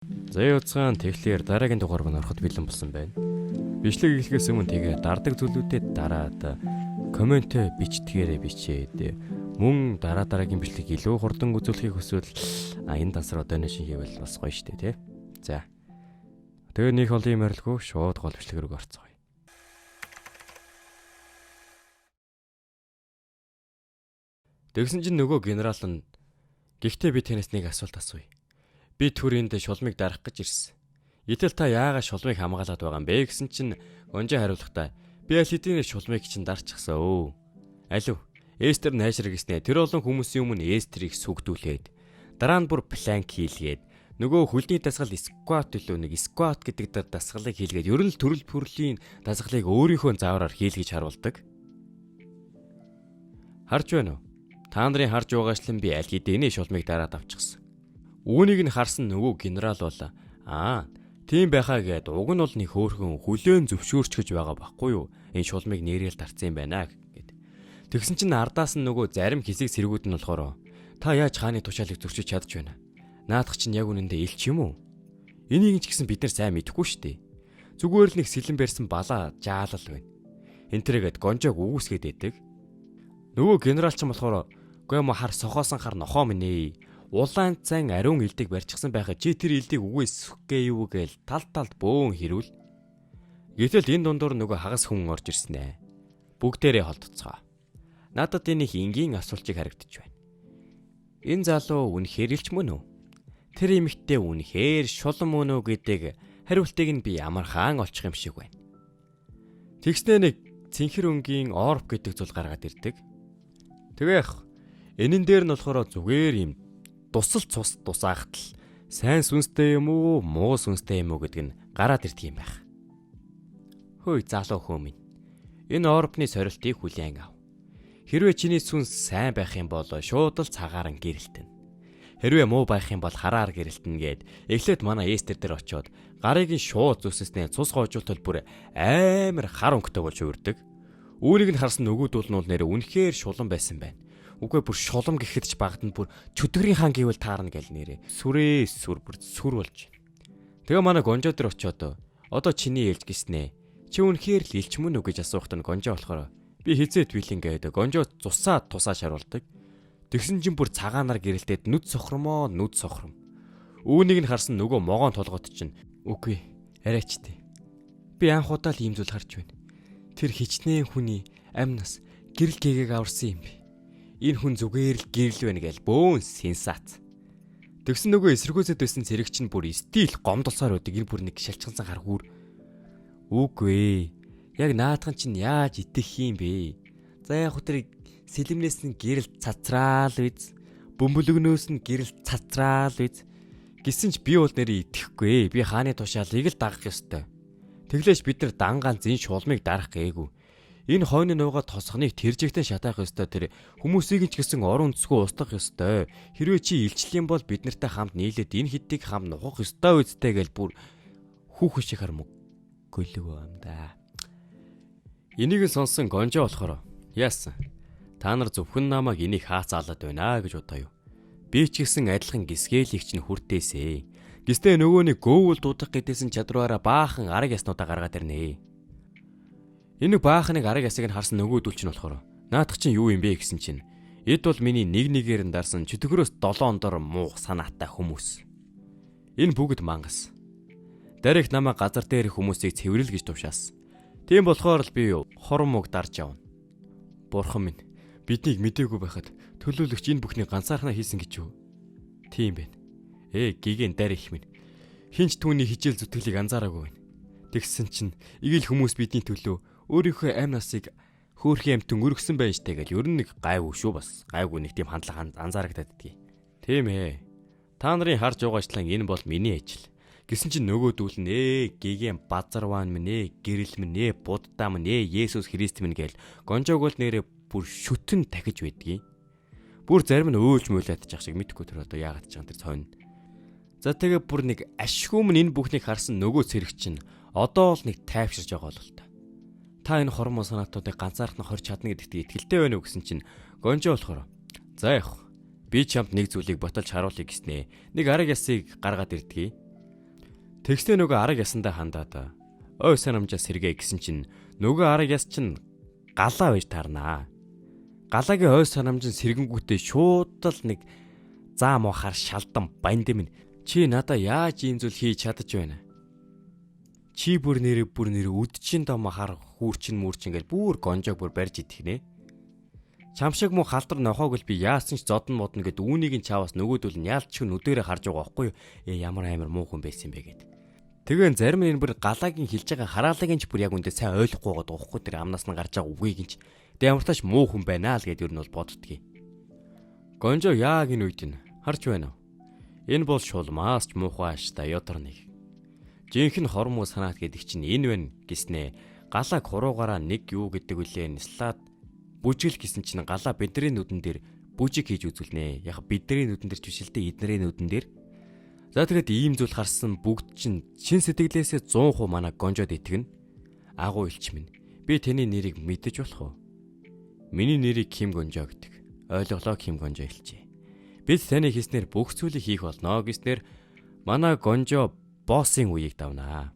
За яцгаан тэгэхээр дараагийн дугаар мань ороход бэлэн болсон байна. Бичлэг эхлэхээс өмнө тэгээ дардаг зүйлүүдэд дараад коммент бичдгээрээ бичээд мөн дараа дараагийн бичлэг илүү хурдан үзүүлэхийг хүсвэл энэ дансраа donation хийвэл бас гоё штэ тий. За. Тэгээ нэг олон юм ярилгүй шууд гол бичлэг рүү орцгоё. Тэгсэн чинь нөгөө генерал нь гэхдээ би танаас нэг асуулт асууя. Би түр энд шулмыг дарах гэж ирсэн. Гэтэл та яагаад шулмыг хамгаалаад байгаа юм бэ гэсэн чинь Гонжи хариулахдаа би аль хэдийн шулмыг чинь дарчихсан өө. Алив. Эстер найшир гэснээр тэр олон хүмүүсийн өмнө Эстерийг сүгдүүлээд дараа нь бүр планк хийлгээд нөгөө хөлний дасгал скват илүү нэг скват гэдэг дасгалыг хийлгээд ер нь л төрөл төрлийн дасгалыг өөрийнхөө заавраар хийлгэж харуулдаг. Харж байна уу? Та нарын харж байгаачлан би аль хэдийн шулмыг дараад авчихсан. Үүнийг нь харсан нөгөө генерал бол тийм байхаа гэд уг нь бол нэг хөөхөн хүлээн зөвшөөрч гэж байгаа байхгүй юу? Энэ шулмыг нэрэл дарцсан юм байна гэд. Тэгсэн чинь ардаас нь нөгөө зарим хэсэг сэргүүд нь болохоор та яаж хааны тушаалыг зөрчиж чадж байна? Наадах чинь яг үнэндээ илч юм уу? Энийг ч гэсэн бид нар сайн мэдэхгүй шүү дээ. Зүгээр л нэг сэлэн барьсан балаа жаалал байна. Энтрэгээд гонжоог үгүйсгээд байдаг. Нөгөө генерал ч болохоор үгүй юм хар сохоосон хар нохоо минь ээ. Улаан цан ариун элдийг барьчихсан байхад чи тэр элдийг үгүйсэх гээ юу гээл тал талд бөөн хэрүүл. Гэтэл энэ дундуур нөгөө хагас хүн орж ирсэн ээ. Бүгдээрээ холдоцгоо. Надад энэ их энгийн асуултыг харагдчих байна. Энэ залуу үнэхээр илч мөн үү? Тэр эмэгтэй үнэхээр шулан мөн үү гэдэг хариултыг нь би амархан олчих юм шиг байна. Тэгснээ нэг цэнхэр өнгийн орб гэдэг зүйл гаргаад ирдэг. Тэгээ яг энэн дээр нь болохоор зүгээр юм тусал цус тусаахтал сайн сүнстэй юм уу, муу сүнстэй юм уу гэдэг нь гараад ирдэг юм байх. Хөөе залуу хөө минь. Энэ орбны сорилтыг хүлээн ав. Хэрвээ чиний сүнс сайн байх юм бол шууд л цагаар нь гэрэлтэнэ. Хэрвээ муу байх юм бол хараар гэрэлтэнэ гэд эхлээд манай Эстер дээр очиод гарыг нь шууд зүсэснээ цус гоожуултал бүр амар хар өнгөтэй болж уурдаг. Үүнийг нь харсан нөгөөдөл нь бол нэрэ үнэхээр шулан байсан байна. Үгүй бүр шулам гэхэд ч багад нь бүр чөтгөрийн хаан гэвэл таарна гэл нэрэ. Сүрээ сүр бүр сүр болж. Тэгээ манай Гонжо дээр очиод одоо чиний ээлж гиснэ. Чи үнэхээр л илч мөн үү гэж асуухт нь Гонжо болохоор би хизээд билин гээд Гонжо цусаа тусаа шаруулдаг. Тэгсэн чинь бүр цагаанаар гэрэлтээд нүд сохромоо нүд сохром. Үүнийг нь харсан нөгөө могоон толгойд чинь үгүй арайч тий. Би анх удаа л ийм зүйл харж байна. Тэр хичнээн хүний амнаас гэрэл гээгээг аварсан юм бэ. Энэ хүн зүгээр л гэрэл байна гээл бөөн сенсац. Тэгсэн нөгөө эсэргүүцэд байсан цэрэг чинь бүр стил гомдолсоор байдаг. Энэ бүр нэг шалчгансан хар хүүр. Үгүй. Яг наадхан чинь яаж итгэх юм бэ? За яг тэр сэлэмнээс нь гэрэл цацраал биз. Бөмбөлгнөөс нь гэрэл цацраал биз. Гэсэн ч би бол нэрээ итгэхгүй. Би хааны тушаалыг л дагах ёстой. Тэглээш бид нар дан ганц энэ шулмыг дарах гээгүй. Энэ хойны нуугаа тосхныг тэр жигтэн шатаах ёстой тэр хүмүүсийг ч гэсэн орон үндэсгүй устгах ёстой. Хэрвээ чи илчлэлийн бол бид нартай хамт нийлээд энэ хэдийг хам нухах ёстой үсттэй гэж бүр хүүхэн шиг хар мөг гөлөг юм да. Энийг нь сонсон Гонжо болохоор яасан? Та нар зөвхөн намайг энийг хаацаалаад байна гэж бодоё. Би ч гэсэн адилхан гисгээлийг чинь хүртээсэ. Гистэ нөгөөний гөөвөл дуудах гэдээсэн чадвараараа баахан арга яснуудаа гаргаад ирнэ. Энэ баахныг арга ясыг нь харсан нөгөөдөл чинь болохоор наадах чинь юу юм бэ гэсэн чинь эд бол миний нэг нэгээр нь дарсан чөтгөрөөс 7 ондор муух санаатай хүмүүс. Энэ бүгд мангас. Дарих намайг газар дээр хүмүүсийг цэвэрлэл гэж тушаасан. Тийм болохоор л би хорон муг дарж явна. Бурхан минь биднийг мдээгүй байхад төлөөлөгч энэ бүхнийг ганцаархнаа хийсэн гэж юу? Тийм байна. Гигэн дарих минь. Хинч түүний хичээл зүтгэлийг анзаараагүй байна. Тэгсэн чинь игэл хүмүүс бидний төлөө өөрийнхөө амь насыг хөөрхийн амтан өргөсөн байна штэ гэл ер нь нэг гайгүй шүү бас. Гайгүй нэг тийм хандлага анзаарагдаад байдгийг. Тийм ээ. Та нарын харж байгаачлан энэ бол миний ажил. Гэсэн чинь нөгөөдүүл нь гигэн базарван минь гэрэл минь будда минь Есүс Христ минь гээл гонжоог бол нэрээ бүр шүтэн дахиж байдгийг. Бүр зарим нь өөлж мөөлээд чих шиг мэдхгүй тэр одоо яагаад ч юм тэр цойн. За тэгээ бүр нэг ашгүй минь энэ бүхнийг харсан нөгөө цэрэг чинь одоо л нэг тайвширж байгаа бол та. Та энэ хормон санаатуудыг ганцаархан хорж чадна гэдэгт итгэлтэй байна уу гэсэн чинь гонжо болохоор за яах. Би чамд нэг зүйлийг баталж харуулъя гэснээ. Нэг арга ясыг гаргаад ирдгийг. Тэгснээ нөгөө арга ясандаа хандаад ой санамжаа сэргээ гэсэн чинь нөгөө арга яс чинь галаа байж таарнаа. Галагийн ой санамж нь сэргэнгүүтээ шууд л нэг заа муухаар шалдан бандим нь чи надаа яаж ийм зүйл хийж чадаж байна? Чи бүр нэрээ үд чин дом хар хүүрчин мүрчин гэж бүр гонжоог бүр барьж идэх нэ. Чам шиг муу халдар нохоог л би яасан ч зодон модно гэд үүнийг нь чаваас нөгөөдөл нь яалч нүдэрээ харж байгаа байхгүй юу? Ямар амар муу хүн байсан юм бэ гэд. Тэгээ зарим энэ бүр галаагийн хэлж байгаа хараалыг нь ч бүр яг үндэ сайн ойлгохгүй байгаа байхгүй тэр амнаас нь гарч байгаа үгийг нь ч. Тэгээ ямар тач муу хүн байна л гэд ер нь бол боддгийг. Гонжо яг энэ үед нь харж байна уу? Энэ бол шулмаас ч муухай аштай ятар нэг. Жинхэнэ хормуу санаат гэдэг чинь энэ байна гэснээ галааг хуруугаараа нэг юу гэдэг үлээ нислаад бүжигл гэсэн чинь галаа бидний нүдэн дээр бүжиг хийж үзүүлнэ. Яг бидний нүдэн дээр ч биш л дээ эднэрийн нүдэн дээр. За тэгэхэд ийм зүйл харсан бүгд чинь чин сэтгэлээсээ 100% манай гонжод итгэнэ. Агуу элч минь. Би таны нэрийг мэдэж болох уу? Миний нэрийг Ким Гонжо гэдэг. Ойлголоо Ким Гонжо хэлжээ. Бид таны хийснээр бүх зүйлийг хийх болно гэснээр манай Гонжо боссын үеийг давнаа.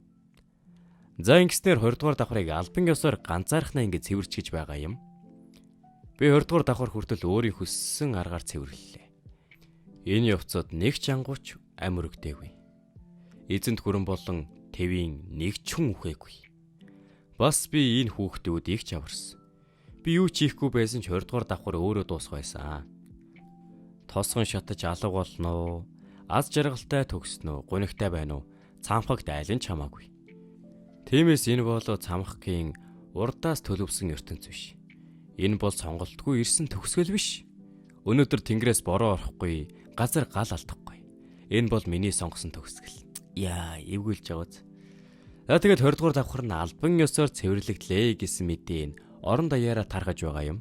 За ингэснээр 20 дугаар давхрыг албан ёсоор ганцаархнаа ингэ цэвэрч гэж байгаа юм. Би 20 дугаар давхар хүртэл өөрийн хүссэн аргаар цэвэрлэлээ. Энэ явцад нэг ч ангууч ам өргдөөгүй. Эзэнт хүрэн болон тэвийн нэг ч хүн үхээгүй. Бас би энэ хүүхдүүд их чаварсан. Би юу ч хийхгүй байсан ч 20 дугаар давхар өөрөө дуусах байсан. Тосгон шатаж алга болно уу? Аз жаргалтай төгснө үү? Гунигтай байна уу? Цамхагт айл нь ч хамаагүй. Тиймээс энэ болоо цамхагийн урдаас төлөвсөн ертөнц биш. Энэ бол сонголтгүй ирсэн төгсгөл биш. Өнөөдөр тэнгэрээс бороо орохгүй, газар гал алдахгүй. Энэ бол миний сонгосон төгсгөл. Яа, эвгүүлж байгааз. За тэгээд 20 дугаар давхар нь албан ёсоор цэвэрлэгдлээ гэсэн мэдээ нь орон даяараа таргаж байгаа юм.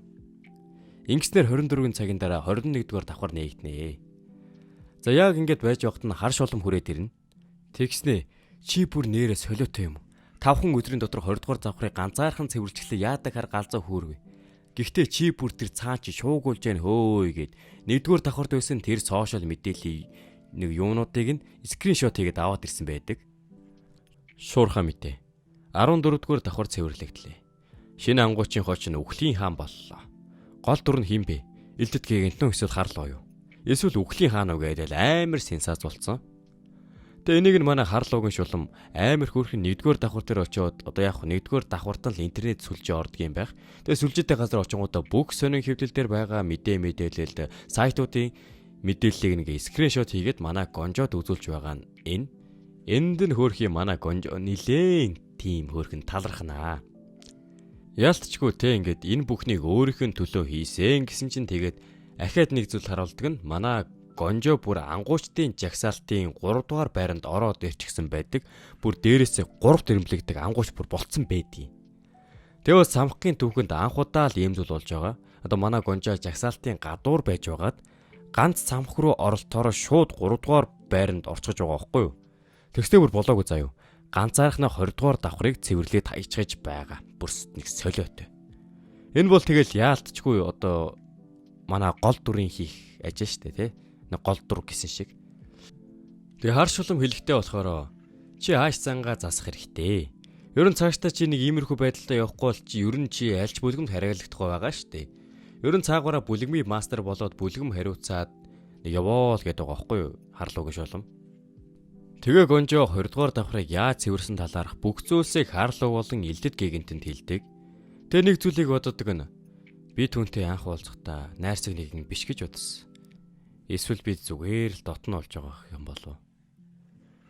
Ингэснээр 24 цагийн дараа 21 дугаар давхар нээгднэ. За яг ингэж байж байхад нь хар шулам хүрээд ирнэ. Тэгснээ чи бүр нэрээ солиотой юм. 5 өдрийн дотор 20 дугаар давхрыг ганцаархан цэвэрлэжлээ яадаг хар галзуу хөөрвэ. Гэхдээ чи бүр тэр цаа чи шуугуулж яана хөөе гэд 1-р давхарт байсан тэр сошиал мэдээллийн нэг юунуудыг нь скриншот хийгээд аваад ирсэн байдаг. Шуурхаа мэдээ. 14-р давхар цэвэрлэгдлээ. Шинэ ангуучийн хооч нь үхлийн хаан боллоо. Гол дүр нь хэн бэ? Илдэт гэгэнтэн эсвэл харлуу юу? Эсвэл үхлийн хаан уу гэдэл амар сенсац болсон. Тэгээ энийг нь манай харлуугийн шулам амар хөөрхөн 1-р давхар дээр очиод одоо яг 1-р давхартан л интернет сүлжээ ордог юм байх. Тэгээ сүлжээтэй газар очингуудаа бүх сонин хэвлэл дээр байгаа мэдээлэлд сайтуудын мэдээллийг нэг скриншот хийгээд манай гонжоод үзүүлж байгаа нь энэ. Энд нь хөөрхий манай гонжо нилээн тийм хөөрхөн талархнаа. Яалтчгүй те ингээд энэ бүхнийг өөрийнх нь төлөө хийсэн гэсэн чинь тэгээд ахиад нэг зүйл харуулдаг нь манай гонжо бүр ангуучдын жагсаалтын 3 дугаар байранд ороод ирчихсэн байдаг. Бүр дээрээсээ 3 дэрэмлэгдэг ангууч бүр болцсон байдгийг. Тэгвэл самхгийн түүхэнд анх удаа л ийм зүйл болж байгаа. Одоо манай гонжо жагсаалтын гадуур байж байгаад ганц самх руу оролтоороо шууд 3 дугаар байранд орчихож байгаа байхгүй юу? Тэгстэй бүр болоогүй заяа. Ганцаархнаа 20 дугаар давхрыг цэвэрлээд хаячгаж байгаа. Бүрс нэг солиотой. Энэ бол тэгэл яалтчгүй одоо манай гол дүрийн хийх ажил штэ тий. Нэг гол дүр гэсэн шиг. Тэгээ хар шулам хэлэхтэй болохоор чи ааш зангаа засах хэрэгтэй. Ер нь цаашдаа чи нэг иймэрхүү байдалтай явахгүй бол чи ер нь чи альч бүлгэмд хариалагдахгүй байгаа штэ. Ер нь цаагаараа бүлгэмийн мастер болоод бүлгэм хариуцаад нэг явоол гэдэг байгаа байхгүй юу? Харлуугийн шулам. Тэгээ Гонжо 20 дугаар давхрыг яаж цэвэрсэн талаарх бүх зүйлсийг Харлуу болон Илдэд гэгэнтэнд хэлдэг. Тэгээ нэг зүйлийг боддог нь би түүнтэй анх уулзахдаа найрсаг нэгэн биш гэж бодсон. Эсвэл би зүгээр л дотн болж байгаа юм болов.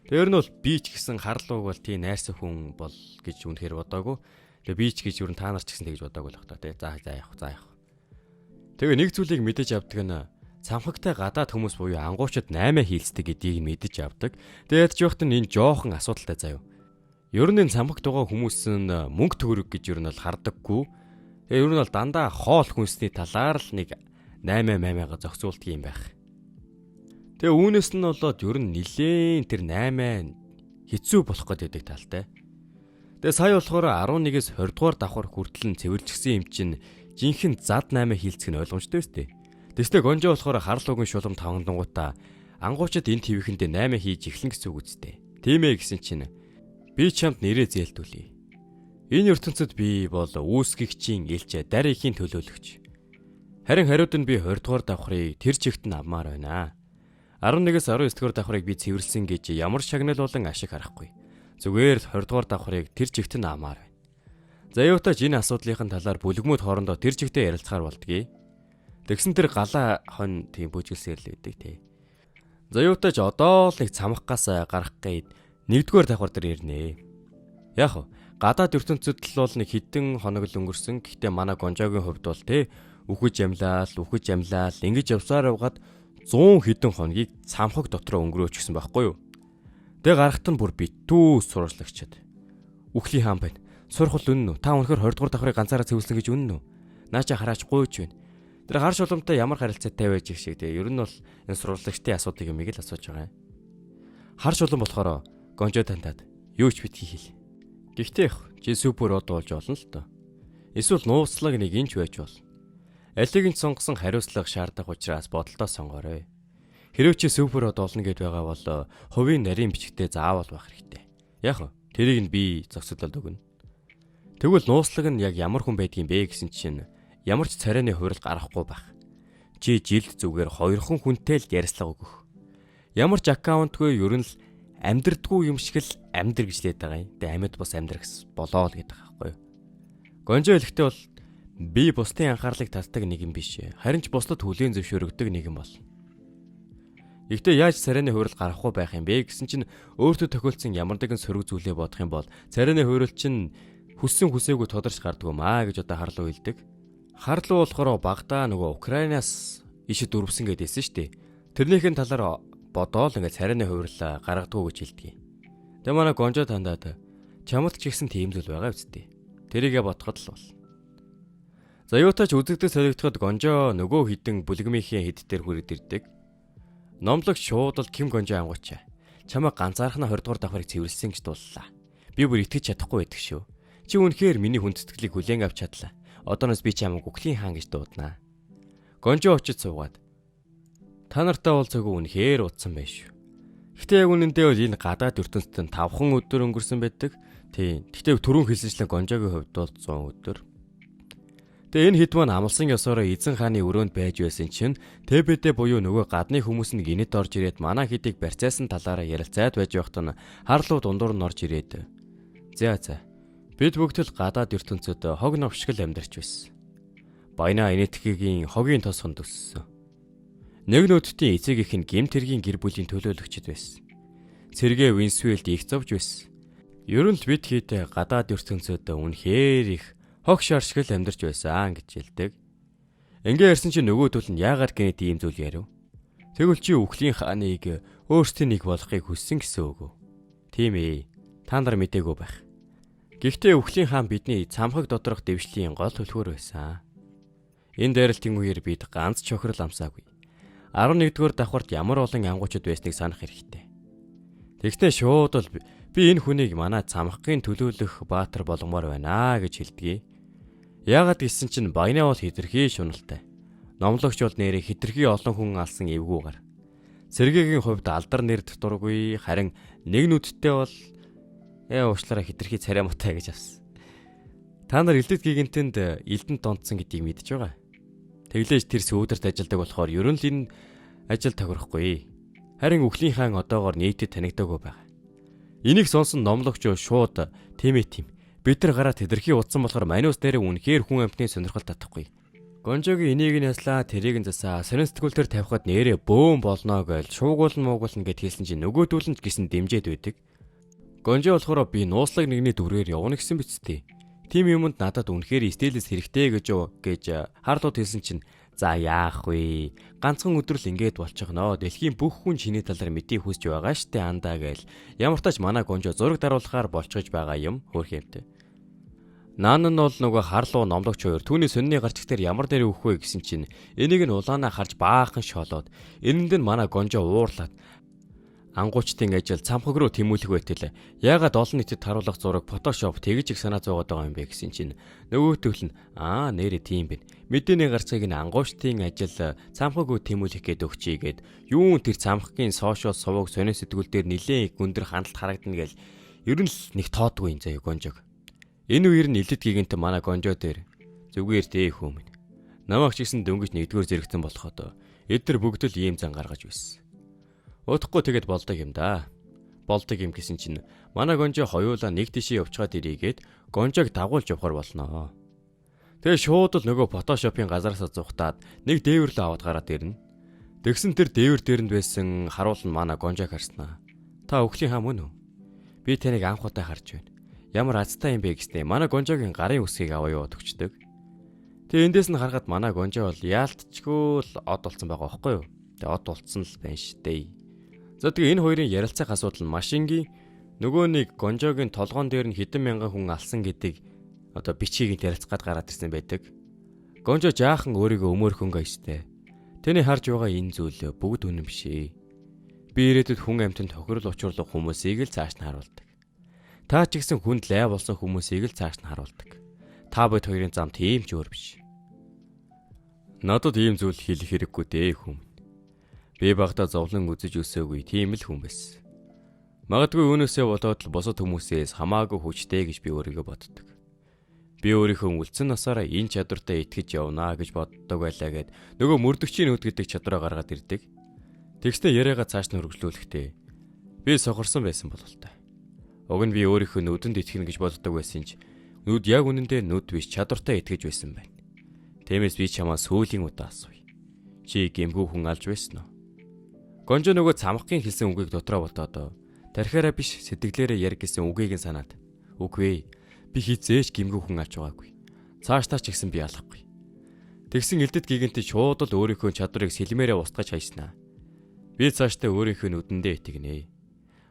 Тэр нь бол би ч гэсэн Харлууг бол тий найрсаг хүн бол гэж үнэхээр бодоагүй. Тэгээ би ч гэж юу н та нар ч гэсэн тэгж бодоагүй л бах та тий. За за явах за явах. Тэгээ нэг зүйлийг мэдэж авдаг нь цамхагтай гадаад хүмүүс буюу ангуучид 8 хийлцдэг гэдгийг мэдэж авдаг. Тэгээд ч явахт нь энэ жоохон асуудалтай заяа. Ер нь энэ цамхагт байгаа хүмүүс нь мөнгө төгрөг гэж ер нь бол хардаггүй. Тэгээ ер нь бол дандаа хоол хүнсний талаар л нэг 8 8-га зохицуулдаг юм байх. Тэгээ үүнээс нь болоод ер нь нилээн тэр 8 хэцүү болох гэдэг талтай. Тэгээ сая болохоор 11-ээс 20 дугаар давхар хүртэл нь цэвэрлжсэн юм чинь жинхэнэ зад 8 хийлцэх нь ойлгомжтой өстэй. Тэстэй гонжоо болохоор харлуугийн шулам тавангдангуудаа ангуучид энэ твихэндээ 8 хийж эхлэн гэсэн үг үстэй. Тийм ээ гэсэн чинь би чамд нэрээ зээлдүүлье. Энэ ертөнцид би бол үүсгэгчийн элч дарихийн төлөөлөгч. Харин хариуд нь би 20 дугаар давхрыг тэр чигт нь авмаар байна. 11-ээс 19 дугаар давхрыг би цэвэрлсэн гэж ямар шагнал болон ашиг харахгүй. Зүгээр л 20 дугаар давхрыг тэр чигт нь авмаар байна. За юутаач энэ асуудлынхын талаар бүлгэмүүд хоорондоо тэр чигтээ ярилцахаар болдгийг. Тэгсэн тэр галаа хон тийм бүжгэлсээр л байдаг тий. За юутаач одоо л нэг цамхгаас гарах гээд нэгдүгээр давхар дээр ирнэ. Яг хав гадаад ертөнцид л бол нэг хитэн хоног л өнгөрсөн. Гэхдээ манай Гонжогийн хувьд бол тий үхэж амлаал, үхэж амлаал ингэж явсаар явгаад 100 хэдэн хоногийг цамхаг дотроо өнгөрөөчихсөн байхгүй юу? Тэгээ гарахт нь бүр битүү сурвалжлагчаад. Үхлийн хаан байна. Сурхал үнэн үү? Та үнэхээр 20 дугаар давхрыг ганцаараа цэвэрлсэн гэж үнэн үү? Наача хараач гуйж байна. Тэр хар шулуумтай ямар харилцаатай байж их шиг тэгээ ер нь бол энэ сурвалжлагчдын асуудлыг юмыг л асууж байгаа юм. Хар шулуун болохоор Гонжо тантад юу ч битгий хэл. Гэхдээ их чи супер од болж болно л доо. Эсвэл нууцлаг нэг инч байж болно. Алийг нь сонгосон хариуцлага шаардах учраас бодолдоо сонгоорой. Хэрвээ чи супер од олно гэд байгаа бол хувийн нарийн бичгтээ заавал байх хэрэгтэй. Яг нь тэрийг нь би зохицуулаад өгнө. Тэгвэл нууцлаг нь яг ямар хүн байдгийн бэ гэсэн чинь ямар ч царайны хувирал гарахгүй байх. Чи жилд зүгээр хоёрхан хүнтэй л ярьцлага өгөх. Ямар ч аккаунтгүй ер нь л амьдрдгүй юм шиг л амьдр гэж лээд байгаа юм. Тэгээ амьд бус амьдрах болоо л гэдэг байгаа байхгүй юу. Гонжо хэлэхдээ бол би бусдын анхаарлыг татдаг нэг юм биш. Харин ч бусдад хүлээн зөвшөөрөгдөг нэг юм бол. Гэхдээ яаж царайны хувирал гарахгүй байх юм бэ гэсэн чинь өөртөө тохиолдсон ямар нэгэн сөрөг зүйлээ бодох юм бол царайны хувирал чинь хүссэн хүсээгүй тодорч гардгүй маа гэж одоо харлуу хэлдэг. Харлуу болохоор багадаа нөгөө Украинаас ишид дүрвсэн гэдээ хэлсэн шүү дээ. Тэрнийхэн талаар бодоол ингээд царайны хувирлаа гаргадгүй гэж хэлдэг. Тэгээ манай Гонжо тандаад чамд ч ихсэн тийм зүйл байгаа үсттэй. Тэрийгэ бодоход л бол. За юутаач үзэгдэх солигдоход Гонжо нөгөө хідэн бүлгмийнхээ хэд дээр хүрээд ирдэг. Номлогч шууд л Ким Гонжо ангуучаа. Чамайг ганцаархнаа 20 дугаар давхрыг цэвэрлсэн гэж дууллаа. Би бүр итгэж чадахгүй байдаг шүү. Чи үнэхээр миний хүндэтгэлийг хүлээн авч чадлаа. Одооноос би чамайг үхлийн хаан гэж дууднаа. Гонжо очиж суугаад та нартай уулзаагүй үнэхээр удсан байх шүү. Гэтэ яг үнэндээ бол энэ гадаад ертөнцид 5 өдөр өнгөрсөн байдаг. Тийм. Гэтэ түрүүн хэлсэнчлэн Гонжогийн хувьд бол 100 өдөр. Тэгээ энэ хэд маань амлсан ёсоороо эзэн хааны өрөөнд байж байсан чинь ТБД буюу нөгөө гадны хүмүүс нь гинэт орж ирээд манай хэдийг барьцаасан талаараа ярилцаад байж байхад нь харлуу дундуур нь орж ирээд. За за. Бид бүгд л гадаад ертөнцид хог новшгол амьдарч байсан. Баяна Энэтхэгийн хогийн тосгонд өссөн. Нэг нөтдийн эцэг эх нь гэмт хэргийн гэр бүлийн төлөөлөгчд байсан. Сэргээ Венесуэлд их зовж байсан. Ер нь л бид хэд гадаад ертөнцид үнэхээр их хог шар шиг л амьдарч байсан гэж хэлдэг. Ингээ ярьсан чинь нөгөөдөл нь яагаад гинэт ийм зүйл ярив? Тэгвэл чи үхлийн хааныг өөрсдийн нэг болохыг хүссэн гэсэн үг үү? Тийм ээ. Та нар мдээгүй байх. Гэхдээ үхлийн хаан бидний цамхаг доторх дэвшлийн гол түлхүүр байсан. Энэ дайралтын үеэр бид ганц чохрол амсаагүй. 11-р давхарт ямар олон ангуучуд байсныг санах хэрэгтэй. Тэгтээ шууд л би энэ хүнийг манай цамхагийн төлөөлөх баатар болгомоор байна гэж хэлдэг. Яагаад гэсэн чинь баянаа бол хитрхи шуналтай. Номлогч бол нэрээ хитрхи олон хүн алсан эвгүүгаар. Сэргээгийн хувьд алдар нэрд дургүй харин нэг нүдтэй бол уучлаарай хитрхи царай муутай гэж авсан. Та нар Элдэт гигэнтэнд Элдэнт донтсон гэдгийг мэдж байгаа. Тэглээж тэр сүүдэрт ажилдаг болохоор ер нь л энэ ажил тохирохгүй. Харин үхлийн хаан одоогоор нийтэд танигдаагүй байгаа. Энийг сонсон номлогч шууд тийм ээ тийм. Бид нар гараа тэдэрхий утсан болохоор маниус нэрээ үнэхээр хүн амтны сонирхол татахгүй. Гонжогийн энийг нь яслаа, тэрийг нь засаа. Сонин сэтгүүл дээр тавихад нэрээ бөөн болно гэж шуугуулна муугуулна гэд хэлсэн чинь нөгөөдүүл нь ч гисэн дэмжээд байдаг. Гонжо болохоор би нууцлаг нэгний дүрээр явна гэсэн биз дээ. Тим юмд надад үнэхээр стилээс хэрэгтэй гэж гэж харлууд хэлсэн чинь за яах вэ? Ганцхан өдөр л ингээд болчихноо. Дэлхийн бүх хүн чиний талаар мэдээ хүсэж байгаа штэ андаа гээл. Ямар тач манай Гонжо зураг даруулахаар болчихж байгаа юм хөөрхөмтэй. Наан нь бол нөгөө харлуу номлогч хоёр түүний сонины гарчиг дээр ямар нэр өгөх вэ гэсэн чинь энийг нь улаанаа харж баахан шолоод энэнд нь манай Гонжо уурлаад Ангуучдын ажил цамхаг руу тэмүүлэх байтал яагаад олон нийтэд харуулах зураг Photoshop тэгж их санаа зовоод байгаа юм бэ гэсэн чинь нөгөөтгөл нь аа нэрээ тийм байна. Мэдээний гарцыг нь ангуучдын ажил цамхаг руу тэмүүлэх гээд өгчий гээд юун тэр цамхагийн сошиал суваг сонин сэтгүүл дээр нилээн их гүндэр хандалт харагдана гэл ер нь л нэг тоодгүй юм заяа Гонжог. Энэ үеэр нь элдэт гигэнт манай Гонжо дээр зүгээр дээ хүмүүн. Намайг ч гэсэн дөнгөж нэгдүгээр зэрэгтэн болоход эдгээр бүгд л ийм зан гаргаж байсан. Удахгүй тэгэд болдог юм да. Болдог юм гэсэн чинь манай Гонжо хоёулаа нэг тишээ явчгаад ирээгээд Гонжог дагуулж явахар болноо. Тэгээ шууд л нөгөө Photoshop-ын газараас зугтаад нэг дээвэрлээ аваад гараад ирнэ. Тэгсэн тэр дээвэр дээрэнд байсан харуул нь манай Гонжог харснаа. Та өхлийн хаа мөн үү? Би таныг анх удаа харж байна. Ямар азтай юм бэ гэснээр манай Гонжогийн гарын үсгийг аваа яваад өгчдөг. Тэгээ эндээс нь харахад манай Гонжо бол яалтчгүй л од болсон байгаа байхгүй юу? Тэгээ од болцсон л байна штэ. За тэгээ энэ хоёрын ярилцах асуудал нь машингийн нөгөө нэг Гонжогийн толгоон дээр нь хэдэн мянган хүн алсан гэдэг одоо бичгийг нь ярилцах гад гараад ирсэн байдаг. Гонжо жаахан өөрийгөө өмөөрхөнгөө өстэй. Тэний харж байгаа энэ зүйл бүгд үнэн биш ээ. Би ирээдүйд хүн амьтанд тохирол учруулах хүмүүсийг л цааш нь харуулдаг. Та ч гэсэн хүнд лай болсон хүмүүсийг л цааш нь харуулдаг. Та бид хоёрын зам тийм ч өөр биш. Надад ийм зүйл хэлэх хэрэггүй дээ хүм. Би багтаа зовлон үзэж өсөөгүй тийм л хүн байсан. Магадгүй үүнээсээ болоод л бусад хүмүүсээс хамаагүй хүчтэй гэж би өөрийгөө боддог. Би өөрийнхөө үлдсэн насаараа энэ чадвартай итгэж явнаа гэж боддог байлаа гэд нөгөө мөрдөгчийн нүд гэдэг чадвараа гаргаад ирдэг. Тэгснэ яриагаа цааш нь үргэлжлүүлэхдээ би сохорсон байсан бололтой. Уг нь би өөрийнхөө нүдэнд итгэнэ гэж боддог байсан ч нүд яг үнэндээ нүд биш чадвартай итгэж байсан байна. Тиймээс би чамаа сүүлийн удаа асууя. Чи гэмгүй хүн алж байсан уу? Гонжо нөгөө цамхгийн хэлсэн үгийг дотроо бодоод тархиараа биш сэтгэлээрээ яар гэсэн үгийг нь санаад үгүй би хизээч гэмгүй хүн алж байгаагүй. Цаашдаа ч гэсэн би алахгүй. Тэгсэн элдэт гигэнт шууд л өөрийнхөө чадварыг сэлмээрээ устгаж хайснаа. Би цаашдаа өөрийнхөө нүдэндээ итгэнэ.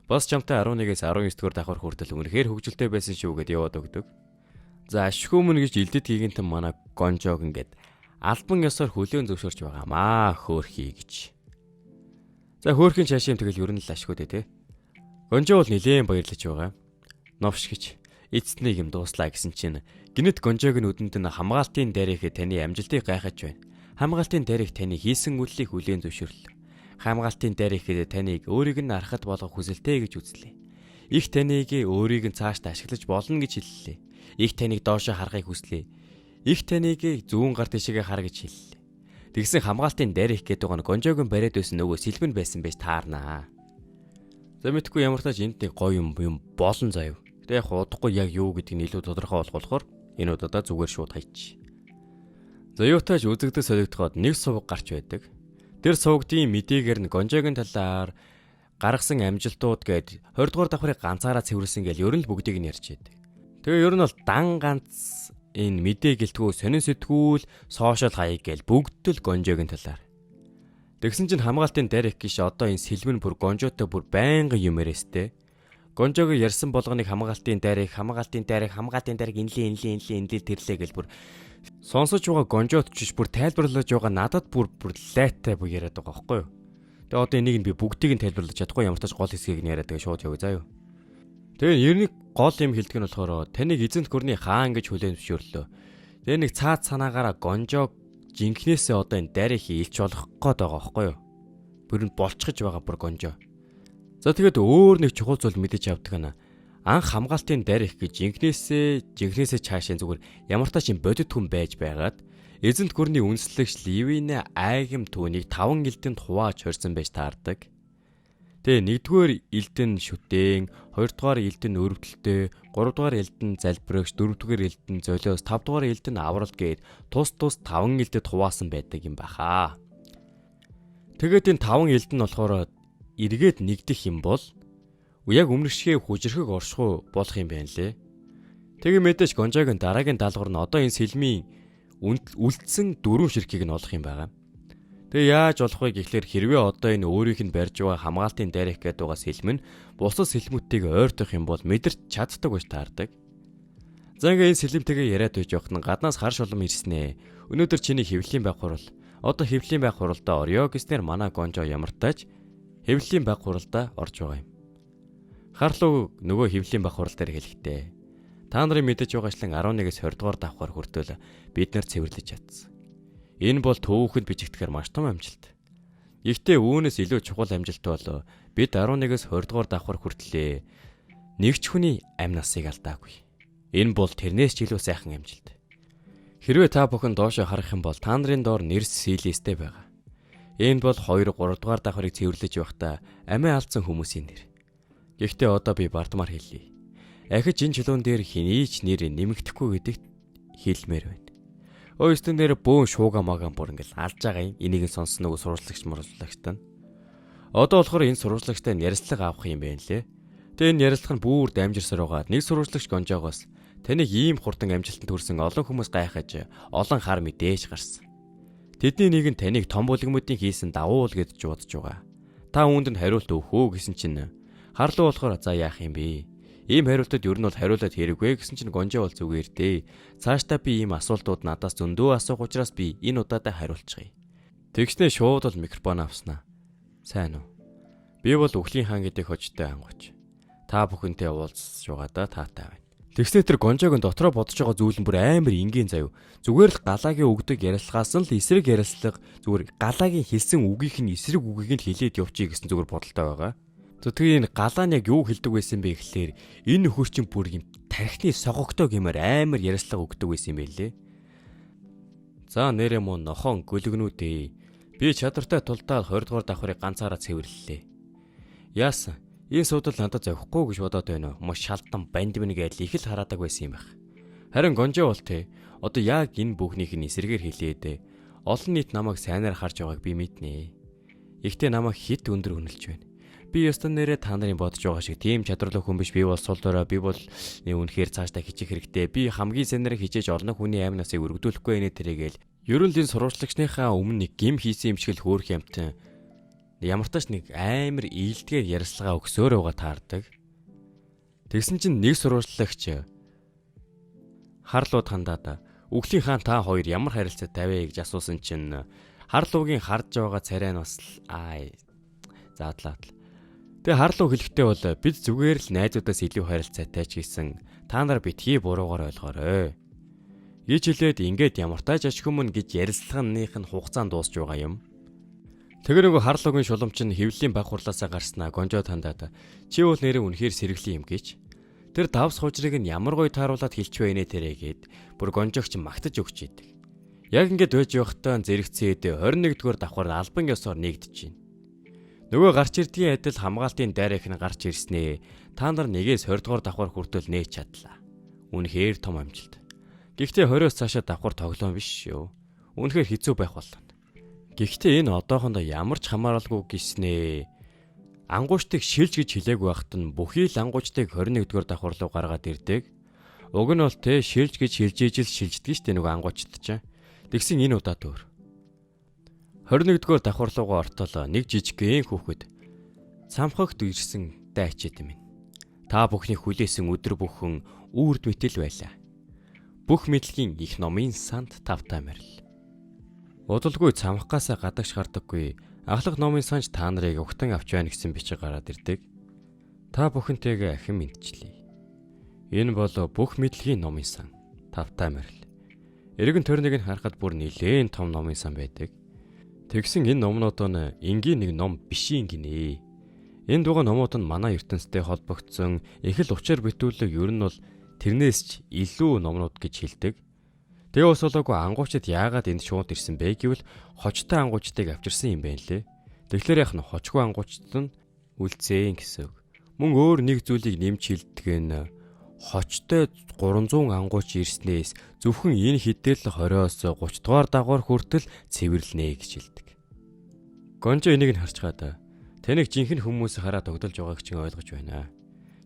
Бас чамтай 11-ээс 19 дугаар давхар хүртэл үнэхээр хөгжилтэй байсан шүү гэд яваад өгдөг. За ашгүй мөн гэж элдэт гигэнтэн манай Гонжог ингээд албан ёсоор хүлээн зөвшөөрч байгаамаа хөөхий гэж. За хөөхийн чаашийн тэгэл ер нь л ашгүй дээ те. Гонжо бол нилээн баярлаж байгаа. Новш гэж эцэст нэг юм дууслаа гэсэн чинь гинэт Гонжогийн нүдэнд нь хамгаалтын дээрх таны амжилтыг гайхаж байна. Хамгаалтын дээрх таны хийсэн үйлдэлийг хүлээн зөвшөөрлөө. Хамгаалтын дээрх таныг өөрийг нь архат болгох хүсэлтэй гэж үзлээ. Их таныг өөрийг нь цаашдаа ашиглаж болно гэж хэллээ. Их таныг доошоо харахыг хүслээ. Их таныг зүүн гар тишээгээ хар гэж хэллээ. Тэгсэн хамгаалтын дээрх гэдэг нь Гонжогийн бариад байсан нөгөө сэлбэн байсан байж таарнаа. За мэдхгүй ямар тач энд нэг гоё юм болон заяа. Гэтэ яг удахгүй яг юу гэдгийг нь илүү тодорхой болгохоор энэ удаадаа зүгээр шууд хайчих. За юутааж үзэгдэл солигдоход нэг сувг гарч байдаг. Тэр сувгдын мэдээгээр нь Гонжогийн талаар гаргасан амжилтууд гээд 20 дугаар давхрыг ганцаараа цэвэрлсэн гэл ер нь л бүгдийг нь ярьж байдаг. Тэгээ ер нь бол дан ганц энэ мэдээ гэлтгүү сонин сэтгүүл сошиал хаяг гээл бүгд л Гонжогийн талаар. Тэгсэн чинь хамгаалтын дээрх гиш одоо энэ сэлмэн бүр Гонжотой бүр байнга юм яриастэй. Гонжогийн ярьсан болгоныг хамгаалтын дээрх хамгаалтын дээрх хамгаалтын дээрх инлээ инлээ инлээ инлээ тэрлээ гэл бүр сонсож байгаа Гонжот ч бүр тайлбарлаж байгаа надад бүр лайтай бүр яриад байгаа байхгүй юу. Тэгээ одоо энийг нь би бүгдийг нь тайлбарлаж чадахгүй ямар тач гол хэсгийг нь яриад тэгээ шууд явъя заа юу. Тэгээ ерний гол юм хэлдэг нь болохоор таныг эзэнт гүрний хаан гэж хүлээн зөвшөөрлөө. Тэгээ нэг цаад санаагаараа Гонжо жинхнээсээ одоо энэ дарих илч болох гээд байгаа байхгүй юу. Бүр нь болчихж байгаа бүр Гонжо. За тэгээд өөр нэг чухал зүйл мэдэж авдаг нь анх хамгаалтын дарих гэж жинхнээсээ чаашаа зүгээр ямар тач юм бодит хүн байж байгаад эзэнт гүрний үндэслэгч Ливинэ айгам түүнийг 5 элдэнд хувааж хорьсон байж таардаг. Тэгээ нэгдүгээр элдэн шүтэн, хоёрдугаар элдэн өрөвдөлтөй, гуравдугаар элдэн залбирагч, дөрөвдүгээр элдэн золиос, тавдугаар элдэн авралт гээд тус тус 5 элдэд хуваасан байдаг юм баха. Тэгээд энэ 5 элдэн болохоор эргээд нэгдэх юм бол яг өмнөх шигээ хүжрхэг оршихуй болох юм байна лээ. Тэгээ мэдээж Гонжогийн дараагийн даалгавар нь одоо энэ сэлмийн үлдсэн 4 ширхгийг нь олох юм байгаа. Тэгээ яаж олох вэ гэхлээр хэрвээ одоо энэ өөрийнх нь барьж байгаа хамгаалтын дээрх гэдэг байгаа сэлэм нь бусад сэлмүүтийг ойртох юм бол мэдэрч чаддаг байж таардаг. За ингээ энэ сэлэмтэйгээ яриад байж явахад нь гаднаас хар шулам ирснэ. Өнөөдөр чиний хэвлэлийн байх хурал. Одоо хэвлэлийн байх хуралдаа орё гэснээр манай Гонжо ямар тач Хэвлэлийн баг хуралдаа орж байгаа юм. Харлуу нөгөө хэвлэлийн баг хурал дээр хэлэхдээ та нарын мэдэж байгаачлан 11-ээс 20 дугаар давхар хүртэл бид нар цэвэрлэж чадсан. Энэ бол төвөөхөнд бичигдэхээр маш том амжилт. Гэхдээ үүнээс илүү чухал амжилт бол бид 11-ээс 20 дугаар давхар хүртлээ нэг ч хүний амь насыг алдаагүй. Энэ бол тэрнээс ч илүү сайхан амжилт. Хэрвээ та бүхэн доошоо харах юм бол та нарын доор нэр сэлэстэй байгаа. Энэ бол 2 3 дугаар давхрыг цэвэрлэж байхдаа амиа алдсан хүмүүсийн нэр. Гэхдээ одоо би бардамаар хэлье. Ахиж энэ чулуун дээр хэний ч нэр нэмэгдэхгүй гэдэгт хэлмээр байна. Өөстөн дээр бөөн шууга маган бүр ингээл алж байгаа юм. Энийг нь сонссон нөгөө сурвалжлагч мурвалжлагчтай нь. Одоо болохоор энэ сурвалжлагчтай ярилцлага авах юм байна лээ. Тэгээ энэ ярилцлага нь бүр дамжирсаар байгаа. Нэг сурвалжлагч Гонжоогоос таныг ийм хурдан амжилтанд хүрсэн олон хүмүүс гайхаж олон хар мэдээж гарсан. Тэдний нэг нь таныг том бүлгэмүүдийн хийсэн давуул гэж бодож байгаа. Та үүнд нь хариулт өгөх үү гэсэн чинь харлуу болохоор за яах юм бэ? Ийм хариултад ер нь бол хариулаад хэрэггүй гэсэн чинь Гонжоо бол зүгээр дээ. Цаашдаа би ийм асуултууд надаас зөндөө асуух учраас би энэ удаадаа хариулчихъя. Тэгснээ шууд бол микрофон авснаа. Сайн уу? Би бол Үхлийн хаан гэдэг хожтой ангууч. Та бүхэнтэй уулзж байгаадаа таатай байна. Тэгснээ тэр Гонжоог нь дотроо бодож байгаа зүйл нь бүр амар энгийн заяа. Зүгээр л галаагийн өгдөг ярилцлагаас нь л эсрэг ярилцлага зүгээр галаагийн хэлсэн үгийнх нь эсрэг үгийг нь хэлээд явчих гэсэн зүгээр бодолтой байгаа. Тэгээ энэ галаа нь яг юу хэлдэг байсан бэ гэхлээр энэ нөхөр чинь бүр юм тархины согогтой гэмээр амар ярилцлага өгдөг байсан юм байлээ. За нэрээ муу нохон гөлгнүүд ээ. Би чадвартай тулдаад 20 дугаар давхрыг ганцаараа цэвэрлэлээ. Яасан? Энэ суудал надад зовхгүй гэж бодоод байна уу? Муу шалдан бандмин гэдэл их л хараадаг байсан юм байх. Харин Гонжоо бол те одоо яг энэ бүхнийх нь эсрэгээр хэлээд олон нийт намайг сайнаар харж байгааг би мэднэ. Ихтэй намайг хит өндөр үнэлж байна. Би ёстой нэрээ та нарын бодож байгаа шиг тийм чадварлаг хүн биш. Би бол сул дорой. Би бол үнэхээр цаашдаа хичээх хэрэгтэй. Би хамгийн сайнаар хичээж олон хүний амь насыг өргөдүүлэхгүй нэ тэрийгэл. Ер нь л энэ сурвалжлагчныхаа өмнө нэг гим хийсэн юм шиг л хөөх юмтан. Ямар тач нэг амар ийЛдгээр ярилцлага өгсөөр байгаа таардаг. Тэгсэн чинь нэг сурвалжлагч харлууд хандаад Үхлийн хаан та хоёр ямар харилцаатай вэ гэж асуусан чинь харлуугийн харж байгаа царай нь бас аа заадлаа. Тэгээ харлуу хэлэхдээ бол бид зүгээр л найзуудаас илүү харилцаатай ч гэсэн та нар битгий буруугаар ойлгоорой. Гэж хэлээд ингээд ямар тааж аж хүмүүн гэж ярилцлаганых нь хугацаанд дуусч байгаа юм. Тэгээ нөгөө харлуугийн шулам чинь хэвлэлийн баг хурлаасаа гарснаа Гонжоо тандаад чи бол нэрээ үнэхээр сэргэлийн юм гэж. Тэр давс хужрыг нь ямар гоё тааруулаад хэлчихвэ нэ тэрэ гэд бүр Гонжоогч магтаж өгч идэг. Яг ингээд байж явахдаа зэрэгцээд 21-р давхар албан ёсоор нэгдэж байна. Нөгөө гарч ирдгийн адил хамгаалтын дайрах нь гарч ирснээ та нар нэгээс 20 дугаар давхар хүртэл нээж чадлаа. Үнэхээр том амжилт. Гэхдээ 20-оос цаашаа давхар тоглоом биш шүү. Үнэхээр хэцүү байх болно. Гэхдээ энэ одоохондоо ямар ч хамааралгүй гиснээ. Ангуучдыг шилж гэж хэлээгүй байхад нь бүхий л ангуучдыг 21-р давхар руу гаргаад ирдэг. Уг нь бол те шилж гэж хэлж ижил шилждэг шүү дээ нөгөө ангуучд чинь. Тэгсэн энэ удаад өөр. 21-р давхар руугаа ортол нэг жижигхэн хүүхэд цамхагт ирсэн дайчид минь. Та бүхний хүлээсэн өдөр бүхэн үрд мэтэл байлаа. Бүх мэдлэгийн их номын санд тавтай морил. Удалгүй цамхгаасаа гадагш гардаггүй ахлах номын санж та нарыг угтан авч байна гэсэн бичиг гараад ирдэг. Та бүхэнтэйгээ ахин мэдчлээ. Энэ бол бүх мэдлэгийн номын сан. Тавтай морил. Эргэн тойрныг нь харахад бүр нэлээн том номын сан байдаг. Тэгсэн энэ номнууд нь энгийн нэг ном биш юм гинэ. Энд байгаа номууд нь манай ертөнцтэй холбогдсон их л учир битүүлэг ер нь бол тэрнээс ч илүү номнууд гэж хэлдэг. Тэгээ ус болоогүй ангуучид яагаад энд шууд ирсэн бэ гэвэл хожтой ангуучдыг авчирсан юм байна лээ. Тэгэхээр яг нь хожгүй ангуучид нь үлдсэн гэсэн үг. Мөн өөр нэг зүйлийг нэмж хэлдэг нь хочтой 300 ангууч ирснээс зөвхөн энэ хэдэл 20-оос 30 дугаар дагавар хүртэл цэвэрлэнэ гэж хэлдэг. Гонжо энийг нь харчгаад таныг жинхэнэ хүмүүс хараад тогтолж байгааг чинь ойлгож байна.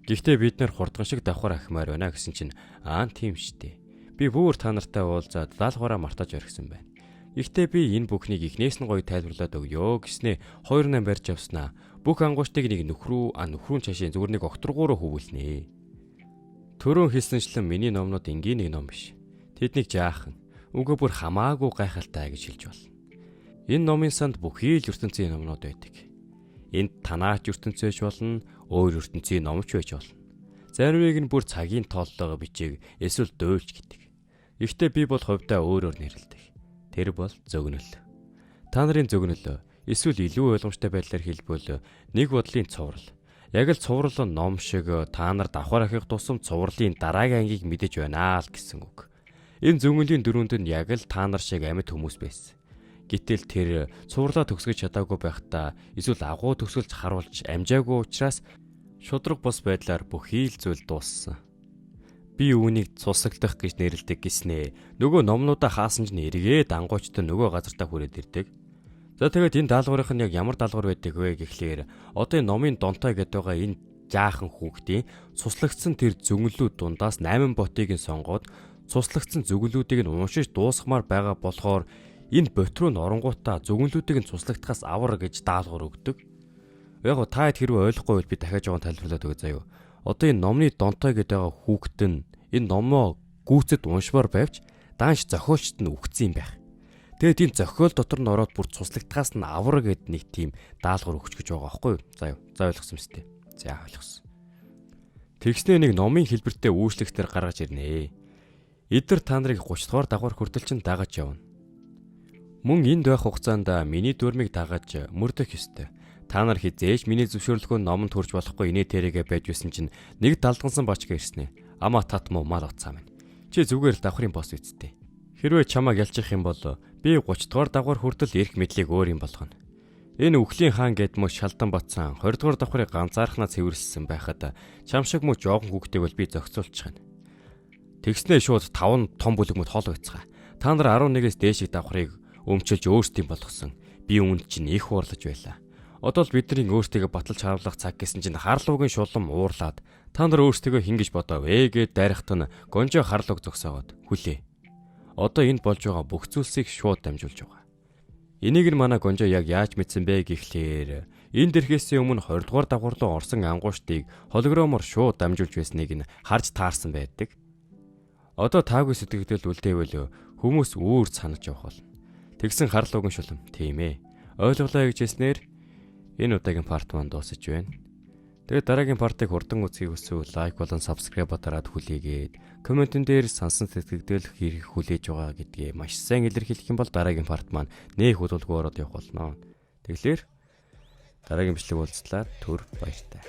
Гэхдээ бид нар хурдган шиг давхар ахимаар байна гэсэн чинь аа тийм штэ. Би бүр та нартай уулзаад даалгавраа мартаж орхисон байна. Гэхдээ би энэ бүхнийг эхнээс нь гоё тайлбарлаад өгье гэснээ 2-8 барьж авснаа. Бүх ангуучдыг нэг нөхрүү нөхрүүн чашийн зүгээр нэг огторгууроо хөвүүлнэ. Түрүүн хэлсэнчлэн миний номнууд энгийн нэг ном биш. Тэднийг жаахан үгүй бүр хамаагүй гайхалтай гэж хэлж болно. Энэ номын санд бүхий л ертөнцийн номнууд байдаг. Энд танаач ертөнцөөж болно, өөр ертөнцийн номч байж болно. Заримыг нь бүр цагийн тооллогоо бичиг эсвэл дуйлж гэдэг. Гэхдээ би бол хувьдаа өөрөөр нэрлэдэг. Тэр бол зөгнөл. Та нарын зөгнөл эсвэл илүү ойлгомжтой байдлаар хэлбэл нэг бодлын цуврал. Яг л цуврал ном шиг та нар давхар ахих тусам цувралын дараагийн ангийг мэдэж байна л гэсэн үг. Энэ зөгнөлийн дөрөнд нь яг л та нар шиг амьд хүмүүс байсан. Гэтэл тэр цувралаа төгсгөж чадаагүй байхдаа эсвэл агуу төгсгөлж харуулж амжаагүй учраас шударга бус байдлаар бүхий л зүйл дууссан. Би үүнийг цусаглах гэж нэрлэдэг гиснээ. Нөгөө номнуудаа хаасан чинь эргээд ангуучтай нөгөө газартаа хүрээд ирдэг. За тэгээд энэ даалгаврынх нь яг ямар даалгавар байдаг вэ гэхлээр одоо энэ номын донтой гэдэг байгаа энэ жаахан хүүхдийн цуслагдсан тэр зөнгөлүүд дундаас 8 ботыг нь сонгоод цуслагдсан зөгнөлүүдийг нь уншиж дуусгамаар байгаа болохоор энэ бот руу н оронгуудаа зөгнөлүүдийг нь цуслагдахаас авар гэж даалгавар өгдөг. Яг го та хэд хэрвээ ойлгохгүй байвал би дахиад жоохон тайлбарлаад өгье заяа. Одоо энэ номны донтой гэдэг байгаа хүүхэд нь энэ номоо гүйцэд уншмаар байвч даанч зохиолчт нь үгцэн юм байх. Тэгээд энэ зохиол дотор нь ороод бүр цуслагдахаас нь авар гэд нэг тийм даалгавар өгч гэж байгаа байхгүй юу? За юу. За ойлгосон мэт. За ойлгосон. Тэгснээ нэг номын хэлбэртэй үйлчлэгтэр гаргаж ирнэ. Эдгээр та нарыг 30 дугаар дагавар хүртэл чинь дагаж явна. Мөн энд байх хугацаанд миний дүрмийг дагаж мөрдөх ёстой. Та нар хизээж миний зөвшөөрлгүй номонд хүрч болохгүй инээ тэрэгээ байж байсан чинь нэг далдансан бачка ирснэ. Амаа тат муу мал уцаа минь. Чи зүгээр л давхрын босс үсттэй. Хэрвээ чамайг ялчих юм бол би 30 дугаар давхар хүртэл эрх мэдлийг өөр юм болгоно. Энэ үхлийн хаан гэд мө шалдан батсан 20 дугаар давхрыг ганцаархнаа цэвэрлсэн байхад чам шиг мө жоохон хүүхдийг бол би зохицуулчих юм. Тэгснээ шууд 5 том бүлэг мөт хоол уйцгаа. Та нар 11-ээс дээших давхрыг өмчилж өөрсдийн болгосон. Би үүнд чинь их уурлаж байлаа. Одоо л бидний өөртөө баталж харуулах цаг гэсэн чинь харлуугийн шулам уурлаад та нар өөрсдөө хин гэж бодов ээ гэд дайрахт нь гонжоо харлууг зогсоогоод хүлээ. Одоо энд болж байгаа бүх зүйлсийг шууд дамжуулж байгаа. Энийг нь манай гонжоо яг яаж мэдсэн бэ гэхлээр энэ дэрхээс өмнө 20 дугаар давхар руу орсон ангуучдыг хологромоор шууд дамжуулж байсныг нь харж таарсан байдаг. Одоо таагүй сэтгэгдэл үлдээвэл хүмүүс үүр санаж явах болно. Тэгсэн харлуугийн шулам тийм ээ. Ойлголоо гэж хэлснээр энэ удаагийн part маань дуусаж байна. Тэгээд дараагийн part ыг хурдан үзхийг хүсвэл like болон subscribe дараад хүлээгээд comment эн дээр сансан сэтгэгдэл хэрэг хүлээж байгаа гэдгээ маш сайн илэрхийлэх юм бол дараагийн part маань нэх удалгүй ороод явах болно. Тэгэхээр дараагийн бичлэг уулзлаа түр баяртай.